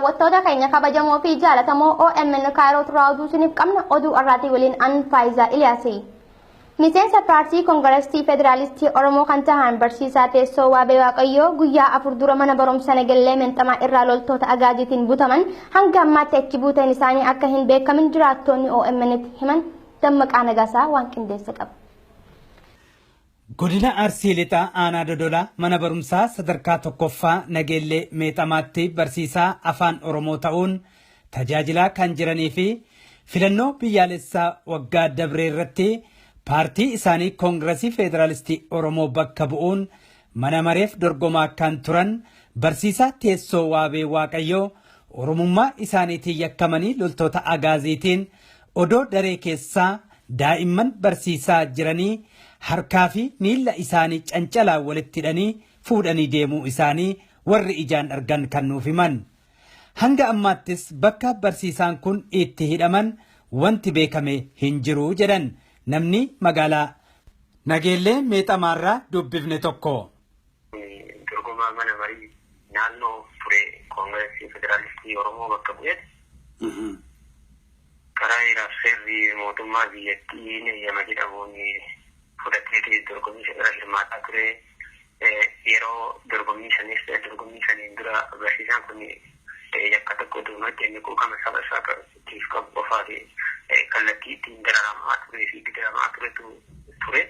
Daawwattoota keenya kabajamoo fi jaalatamoo OMN Kaayiroo turaa oduu isiniif qabna. Oduu har'aatii waliin an Faayisaa Iliyaasi. Miseensa paartii Koongireesii Federaalistii Oromoo kan tahan barsiisaa Teessoo Waabee Waaqayyoo guyyaa 4 dura mana barumsa Nagellee Meenxamaa irraa loltoota Agaajiitiin butaman hanga ammaatti achi buuteen isaanii akka hin beekamin jiraattoonni OMN'tti himan. Dammaqaa Nagaasaa waan qindeesse qaba. Godina Arsii Lixaa Aanaa Dodolaa mana barumsaa sadarkaa 1ffaa Nageellee Meexamaatti barsiisaa Afaan Oromoo ta'uun tajaajilaa kan jiranii fi filannoo biyyaalessaa waggaa dabree irratti paartii isaanii Koongirasii Federaalistii Oromoo bakka bu'uun mana mareef dorgomaa kan turan barsiisaa Teessoo Waabee Waaqayyoo Oromummaa isaaniitiin yakkamanii loltoota Agaaziitiin odoo daree keessaa daa'imman barsiisaa jiranii harkaa fi miilla isaanii cancalaa walitti hidhanii fuudhanii deemuu isaanii warri ijaan argan kan nuuf himan. Hanga ammaattis bakka barsiisaan kun itti hidhaman wanti beekame hin jiru jedhan namni magaalaa Nageellee Meexamaarraa dubbifne tokko. Dorgomaa mana marii naannoo ture Koongireesii Federaalistii Oromoo bakka bu'eeti. Karaa heeraaf seerri mootummaa biyyattii ni eeyyama jedhamuun fudhatee dorgommii irra hirmaataa ture. Yeroo dorgommii sanis dorgommii saniin dura barsiisaan kun yakka tokko utuu hin hojjenne quuqama saba isaatiif qabu qofaa fi kallattii ittiin dararamaa turee fi gidiramaa turetu ture.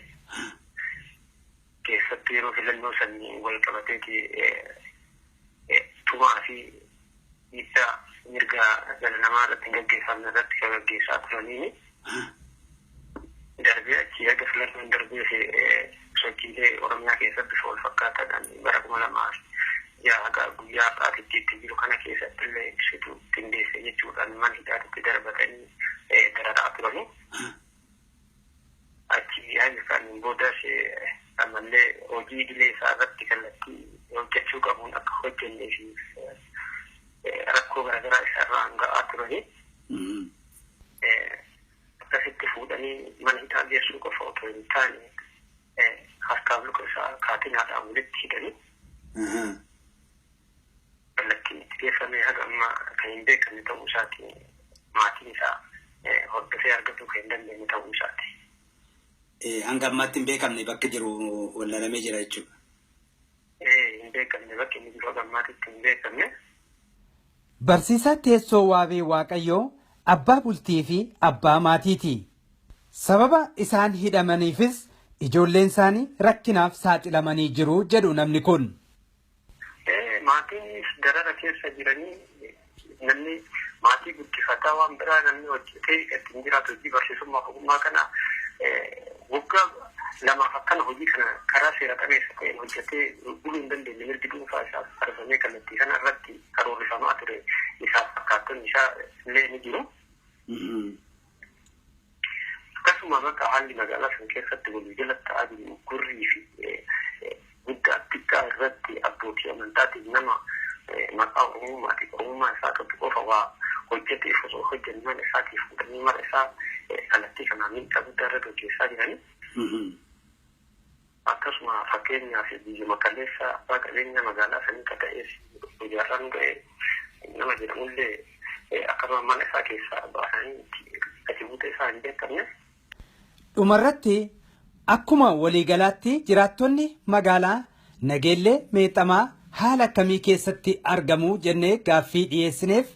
Keessattuu yeroo filannoo sanii wal qabateeti tumaa fi miidhaa mirga dhala namaa irratti hin gaggeeffamne irratti kan gaggeessaa turaniini. Darbee achi haga filannoon darbee fi sochiilee Oromiyaa keessatti bifa wal fakkaataadhaan bara 2006 haga guyyaa har'aatitti itti jiru kana keessatti illee ibsituu qindeesse jechuudhaan mana hidhaatitti darbatanii dararaa turani. Achi haga kan boodas ammallee hojii idilee isaa irratti kallattii hojjechuu qabuun akka hojjennee fi rakkoo garaagaraa isarraan ga'aa turani. Akkasitti fuudhanii mana hidhaa geessuu qofa otoo hin taane harkaaf luka isaa kaatinaadhaan walitti hidhanii kallattiin itti geeffamee haga ammaa kan hin beekamne ta'uu isaati. Maatiin isaa hordofee argachuu kan hin dandeenye ta'uu isaati. Hanga ammaatti hin beekamne bakki jiru wallaalamee jira jechuudha. Hin beekamne bakki inni jiru haga ammaatitti hin beekamne. Barsiisaa Teessoo Waabee Waaqayyoo abbaa bultii fi abbaa maatiiti. Sababa isaan hidhamaniifis ijoolleen isaanii rakkinaaf saaxilamanii jiru jedhu namni kun. Maatiin darara keessa jiranii namni maatii guddifataa waan biraa namni hojjetee ittiin jiraatu hojii barsiisummaa ogummaa kana waggaa lamaaf akkana hojii kana karaa seera qabeessa ta'een hojjetee buluu hin dandeenye mirgi dhuunfaa isaaf sarbamee kallattii kana irratti karoorrifamaa ture isaaf fakkaattonni isaa illee ni jiru. Akkasuma bakka haalli magaalaa sana keessatti walii jala ta'aa jiru gurrii fi guddaa xiqqaa irratti abbootii amantaatiin nama maqaa Oromummaatiif Oromummaa isaa qabu qofa waa hojjeteef osoo hojjennu mana isaatiif fuudhanii mara isaa kallattii kanaan miidhaa guddaa irra gaggeessaa jiranii. Akkasuma fakkeenyaaf biyyuma kaleessa abbaa qabeenya magaalaa sanii kan ta'eef ijaarraan ga'e nama jedhamullee akkasuma mana isaa keessaa baasanii gadi buutee isaa hin beekamne. Dhumarratti akkuma waliigalaatti jiraattonni magaalaa Nageellee Meexamaa haala akkamii keessatti argamu jennee gaaffii dhiyeessineef.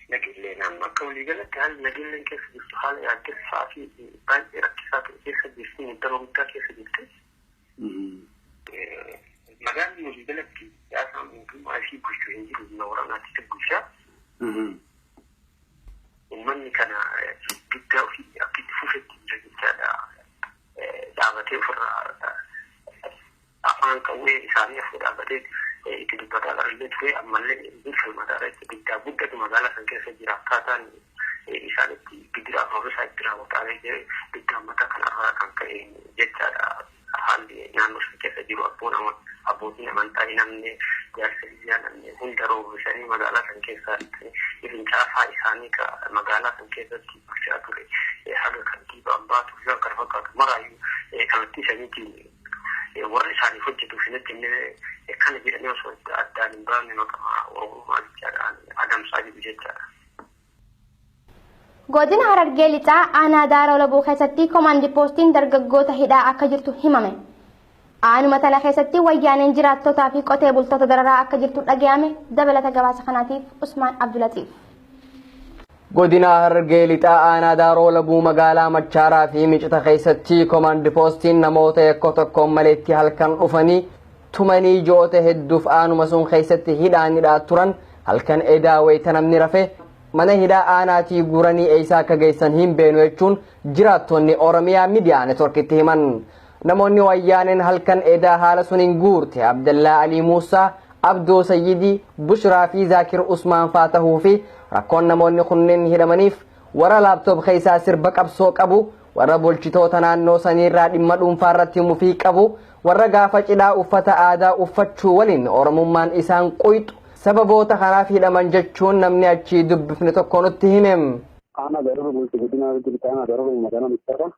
Nageelleen amma akka waliigalatti haalli Nageelleen keessa jirtu haala yaaddessaa fi baay'ee rakkisaa ta'e keessa jirti, muddama guddaa keessa jirti. Magaalli waliigalatti siyaasa mootummaa ishii bulchu hin jiru, humna waraanaatti bulchaa. Uummanni kana dugdaa ofii akka itti fufetti jira jechaadha. Dhaabatee ofirraa afaan qawwee isaanii afur dhaabbatee itti dubbataa illee ture ammallee bulcha magaalaa itti dugdaa guddatu magaalaa san keessa jira. Akkaataan isaan itti gidiraa fi itti raawwataa jire dugdaa mataa kanarraa kan ka'e jechaadha. Haalli naannoo san keessa jiru abbootiin amantaa namni jaarsa biyyaa namni hunda roobisanii magaalaa san keessatti fincaasaa isaanii magaalaa san keessatti bulchaa ture haga kantiibaan baatu fi kan fakkaatu maraayyuu kallattii saniitiin warra isaaniif hojjetuuf hin hojjenne Kana jedhanii osoo addaan hin baafne maqaa Oromummaa jechaadhaan adamsaa jiru jechaadha. Godina Harargee Lixaa aanaa Daaroo Labuu keessatti koomaandi poostiin dargaggoota hidhaa akka jirtu himame. Aanuma tana keessatti wayyaaneen jiraattotaa fi qotee bultoota dararaa akka jirtu dhaga'ame. Dabalata gabaasa kanaatiif Usmaan Abdulatiif. Godina Harargee Lixaa aanaa Daaroo Labuu magaalaa Machaaraa fi Micita keessatti koomaandi poostiin namoota yakka tokkoon maletti halkan dhufanii tumanii ji'oota hedduuf aanuma sun keessatti hidhaan hidhaa turan halkan edaa wayita namni rafe mana hidhaa aanaatii guuranii eessaa akka geessan hin beenu jechuun jiraattonni Oromiyaa Miidiyaa Neetworkitti himan. Namoonni wayyaaneen halkan edaa haala suniin guurte Abdallaa Alii Muusaa, Abdoo Sayyidii, Bushraa fi Zaakir Usmaan faa tahuu fi rakkoon namoonni kunneen hidhamaniif warra laaptoop keessaa sirba qabsoo qabu, warra bulchitoota naannoo saniirraa dhimma dhuunfaa irratti mufii qabu, warra gaafa cidhaa uffata aadaa uffachuu waliin Oromummaan isaan quyxu sababoota kanaaf hidhaman jechuun namni achii dubbifne tokko nutti hime. Aanaa Daaroo Bulti godina Harargee Lixaa aanaa Daaroo magaalaa Miccitaa.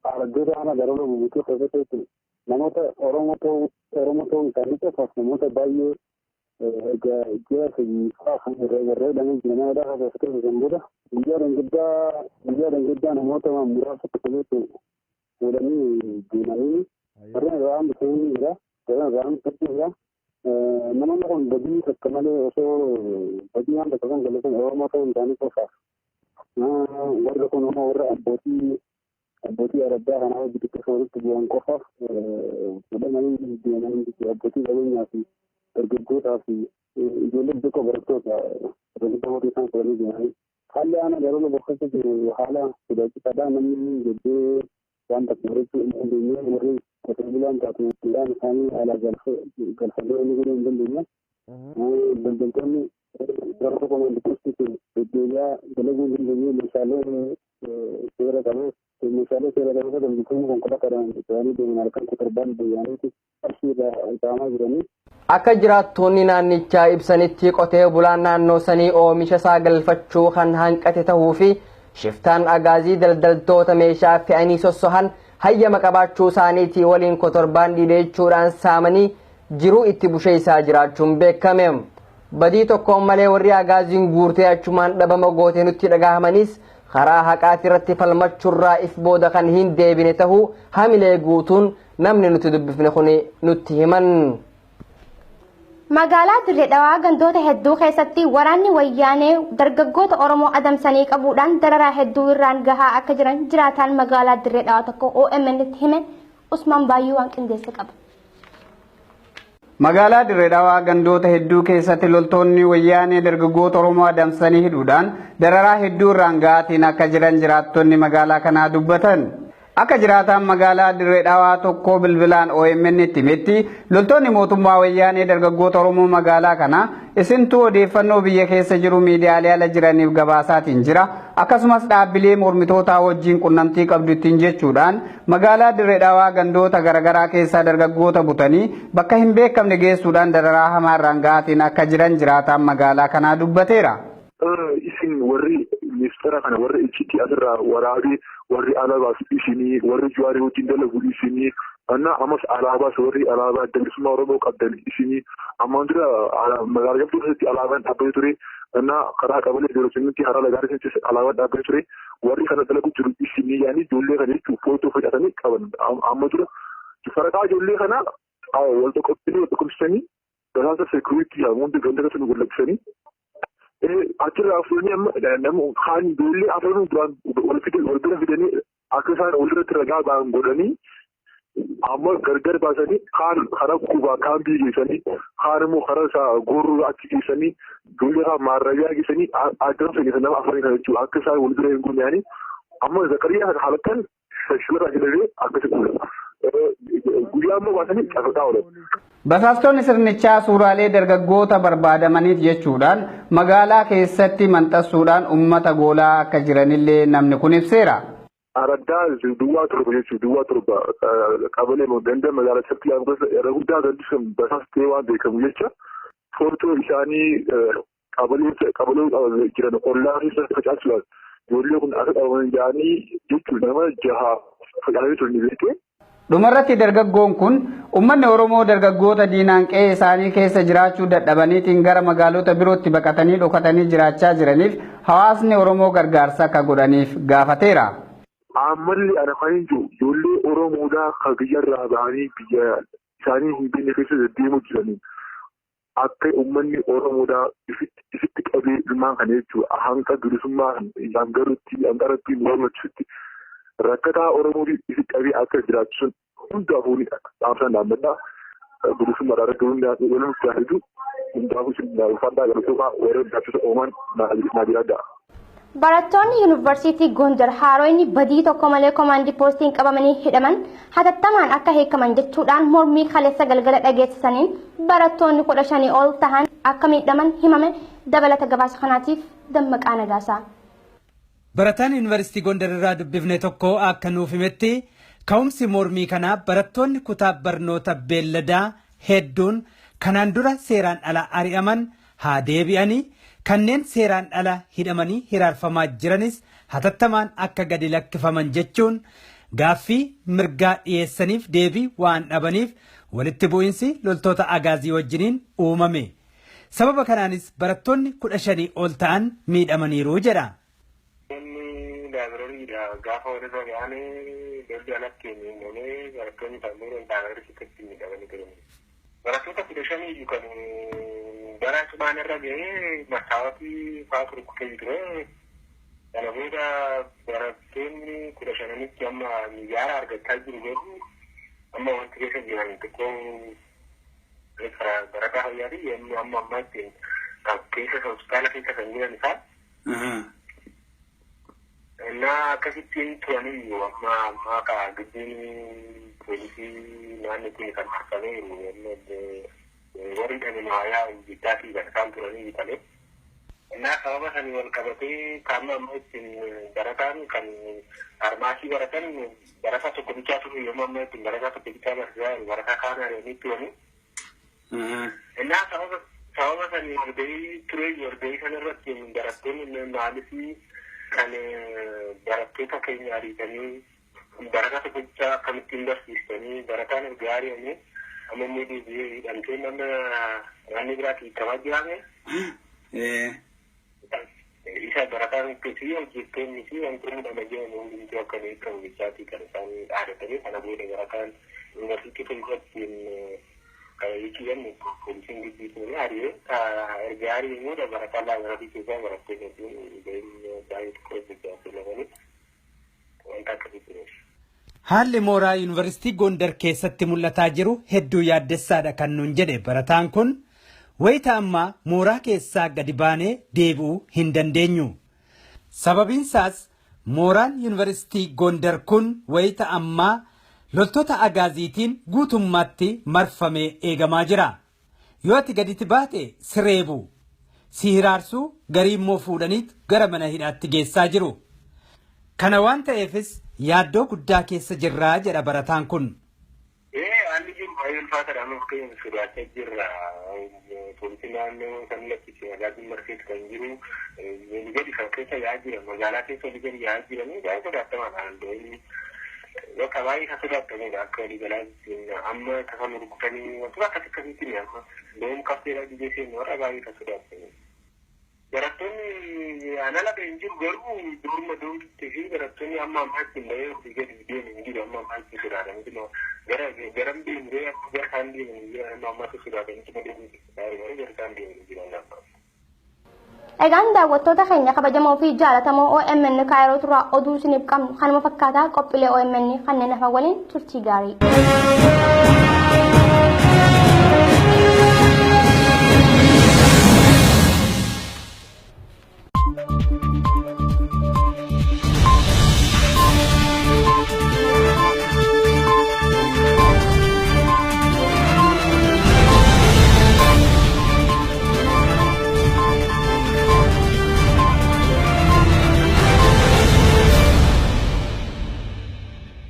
Araddoota aanaa Daaroo guutuu keessatti namoota Oromoo ta'uu isaanii qofaaf namoota baay'ee egaa ji'a sadii fa'aa kan irra hidhamee jira. Nama hidhaa keessatti kan booda guyyaa dhanguddaa namoota muraasa tokko fuudhanii deemanii warreen irraa hambisanii jira. Warreen irraa hambisanii jira. Namoonni kun badii takka malee osoo badii waan takka kan galatan Oromoo ta'uu isaanii qofaaf. Warri kun immoo warra abbootii araddaa kanaa hojii xixiqqoo walitti bu'an qofaaf fudhamanii deemanii abbootii qabeenyaa fi dargaggootaa fi ijoollee xixiqqoo barattoota dargaggoota horii isaan fudhanii deemanii. Haalli aanaa Daaroo Labuu keessa jiru haala sodaachisaadha. Namni jeddee waan takka barachuu hin dandeenye warri qotee bulaan taatu midhaan isaanii alaa galfallee inni godhuu hin dandeenye. Daldaltoonni gara komaandi poostii deddeebi'aa dalaguu hin dandeenye meeshaalee seera qabu. Meeshaalee seera qabu daldaltoonni konkolaataadhaan fe'anii deeman halkan torbaan deebi'aniiti qarshii irraa saamaa jiranii. Akka jiraattonni naannichaa ibsanitti qotee bulaan naannoo sanii oomisha isaa galfachuu kan hanqate tahuu fi shiftaan agaazii daldaltoota meeshaa fe'anii sossohan hayyama qabaachuu isaaniitii waliin kotorbaan dhidheechuudhaan saamanii jiruu itti busheessaa jiraachuun beekame. Badii tokkoon malee warri agaaziin guurtee achumaan dhabama gootee nutti dhagahamanis karaa haqaati irratti falmachuurraa if booda kan hin deebine tahuu hamilee guutuun namni nuti dubbifne kun nutti himan. Magaalaa Dirree Dhawaa gandoota hedduu keessatti waraanni wayyaanee dargaggoota Oromoo adamsanii qabuudhaan dararaa hedduu irraan gahaa akka jiran jiraataan magaalaa Dirree Dhawaa tokko OMN tti hime. Usmaan Baayyuu waan qindeesse qaba. Magaalaa Dirree Dhawaa gandoota hedduu keessatti loltoonni wayyaanee dargaggoota Oromoo adamsanii hidhuudhaan dararaa hedduu irraan gahaatiin akka jiran jiraattonni magaalaa kanaa dubbatan. Akka jiraataan magaalaa Dirree Dhawaa tokko bilbilaan OMN itti himetti loltoonni mootummaa wayyaanee dargaggoota Oromoo magaalaa kanaa isintuu odeeffannoo biyya keessa jiru miidiyaalee ala jiraniif gabaasaatiin jira. Akkasumas dhaabbilee mormitootaa wajjin qunnamtii qabdu ittiin jechuudhaan magaalaa Dirree Dhawaa gandoota garaagaraa keessaa dargaggoota butanii bakka hin beekamne geessuudhaan dararaa hamaa irraan gahaatiin akka jiran jiraataan magaalaa kanaa dubbateera. Isin warri ministeera kana warri icciitii asirraa waraabee warri alaabaas isinii warri Juwaarii wajjin dalagu isinii anna ammas alaabaas warri alaabaa adda bilisummaa Oromoo qabdan isinii ammaan dura magaalaa jabduu keessatti alaabaan dhaabbatee ture anna karaa qabalee jiru karaa lagaa keessatti alaabaan dhaabbatee ture warri kana dalagu jiru isinii yaani ijoollee kana jechuun footoo facaasanii qaban amma dura faraqaa ijoollee kana wal tokkomsanii gasaasa seekuriitii hundi ganda keessa nu gollabsanii achirraa fuudhanii amma nama kaan ijoollee afranuu duraan wal bira fidanii akka isaan walirratti ragaa ba'an godhanii amma gargar baasanii kaan karaa qubaa kaan biyya geessanii kaan immoo karaa isaa gorruu achi geessanii ijoollee kaan maarrayyaa geessanii addansa geessan nama afranii kana jechuudha akka isaan wal bira hin goone amma Zakariyaa halkan shashirraa jedhamee akkasi godha. Guyyaa immoo baasanii cafaqaa oolan. Basaastonni sirnichaa suuraalee dargaggoota barbaadamaniif jechuudhaan magaalaa keessatti maxxansuudhaan uummata goolaa akka jiranillee namni kun ibseera. Araddaa duwwaa torba jechuudha. Duwwaa torba qabalee ganda magaalaa keessatti irra guddaa gandi sun basaastee waan beekamu jecha footoo isaanii qabalee jiran ollaa keessatti facaasuudhaan ijoollee kun akka qabaman jedhanii jechuudha nama jaha facaasanii turan beekee. Dhumarratti dargaggoon kun uummanni Oromoo dargaggoota diinaan qe'ee isaanii keessa jiraachuu dadhabaniitiin gara magaalota birootti baqatanii dhokatanii jiraachaa jiraniif hawaasni Oromoo gargaarsa akka godhaniif gaafateera. Ammallee ana kan hin jiru ijoollee Oromoodhaa kan biyyarraa bahanii biyya isaanii hin beekne keessa deddeemuu jiranii akka uummanni Oromoodhaa ifitti qabee ilmaan kana jechuudha hanga bilisummaa hangarutti hangaratti mormachiisutti rakkataa Oromoo ifitti qabee akka jiraachisun hundaafuu ni dhaamsan dhaabbadhaa. Bilisummaadhaan argachuu hundaafuu hundaafuu isin ulfaadhaa galatoomaa warra jiraachisa uuman naa jiraadhaa. Barattoonni Yuunivarsiitii Gondar haaroonni badii tokko malee komaandii poostiin qabamanii hidhaman hatattamaan akka hiikaman jechuudhaan mormii kaleessa galgala dhageessisaniin barattoonni 15 ol tahan akka miidhaman himame. Dabalata gabaasa kanaatiif Dammaqaa Nagaasaa. Barataan Yuunivarsiitii Gondar irraa dubbifne tokko akka nuuf himetti ka'umsi mormii kanaa barattoonni kutaa barnoota beelladaa hedduun kanaan dura seeraan ala ari'aman haa deebi'anii kanneen seeraan ala hidhamanii hiraarfamaa jiranis hatattamaan akka gadi lakkifaman jechuun gaaffii mirgaa dhiyeessaniif deebii waan dhabaniif walitti bu'insi loltoota agaazii wajjiniin uumame. Sababa kanaanis barattoonni 15 ol ta'an miidhamaniiru jedha. Inni laabrariidha gaafa walirra ga'anii lolli alatti uumamee barattoonni sammuu laabrarii keessatti miidhamanii turan. Barattoota 15 kan bara cimaan irra ga'ee mastaawwatii fa'aa rukutee ture. Kana booda barattoonni 15nitti amma mijaara argachaa jiru garuu amma wanti keessa jiran xiqqoo barataa fayyaa fi yommuu amma ammaatti kan keessa hospitaala keessa kan jiran isaan. Innaa akkasittiin turaniyyuu amma ammaa ka gidduun poolisii naannoo kun kan marfamee jiru warri dhani maayaa jiddaatii kan isaan turanii bitame. Innaa sababa sanii wal qabatee qaama amma ittiin barataan kan farmaasii baratan barataa tokko bichaa turu yommuu amma ittiin barataa tokko bichaa barsiisaa jiru barataa kaan ari'anii turanii. Innaa sababa sanii walgahii ture walgahii sana irratti barattoonni maaliif kan barattoota keenya ariitanii barataa tokko bichaa akkamittiin barsiistanii barataan erga ari'amee amma immoo deebi'ee hidhamtee nama naannoo biraatti hiikamaa jiraame. Isa barataan fi hojjettoonni fi wantoonni dhama jiran hundumtuu akka beekamu bichaatii kan isaan dhaadatanii kana booda barataan yuunivarsiitii fuulduratti kan hiikiyan poolisiin gidduu seenee ari'ee erga ari'ee booda barataan laaboraatoorii keessaa barattoonni hedduun baay'ee xiqqoo hojjechaa filamanii wanta akkasii ture. Haalli mooraa Yuunivarsiitii Gondar keessatti mul'ataa jiru hedduu yaaddessaadha kan nuun jedhe barataan kun wayita ammaa mooraa keessaa gadi baanee deebi'uu hin dandeenyu. Sababiin isaas mooraan Yuunivarsiitii Gondar kun wayita ammaa loltoota agaaziitiin guutummaatti marfamee eegamaa jira. Yoo ati gaditti baate si reebu, si hiraarsuu garii immoo fuudhaniit gara mana hidhaatti geessaa jiru. Kana waan ta'eefis yaaddoo guddaa keessa jirraa jedha barataan kun. Haalli jiru baay'ee ulfaataadha. Amma fakkeenya sodaachaa jirra. Poolisiin naannoo san lakkisi magaalaa marseetu kan jiru olii gadi kan keessa yaa'aa jira. Magaalaa keessa olii gadi yaa'aa jiranii baay'ee sodaatamaadha. Bakka baay'ee kan sodaatamudha akka walii galaatti amma tasa nu rukutanii wantoota akkas akkasiitiin amma doom kafteedha dhibee seenu warra baay'ee kan sodaatamudha. Barattoonni anala hin jiru garuu durma doomti fi barattoonni amma ammaatti bahee olii gadi deemu hin jiru amma ammaatti sodaatanii gara garam deemu amma gara kaan deemu hin jiru amma ammaatti sodaatanii deemu gara kaan deemu hin jiru amma. Egaan daawwattoota keenya kabajamoo fi jaalatamoo OMN Kaayiroo turaa oduu isiniif qabnu kanuma fakkaataa qophiilee OMN kanneen hafan waliin turtii gaarii.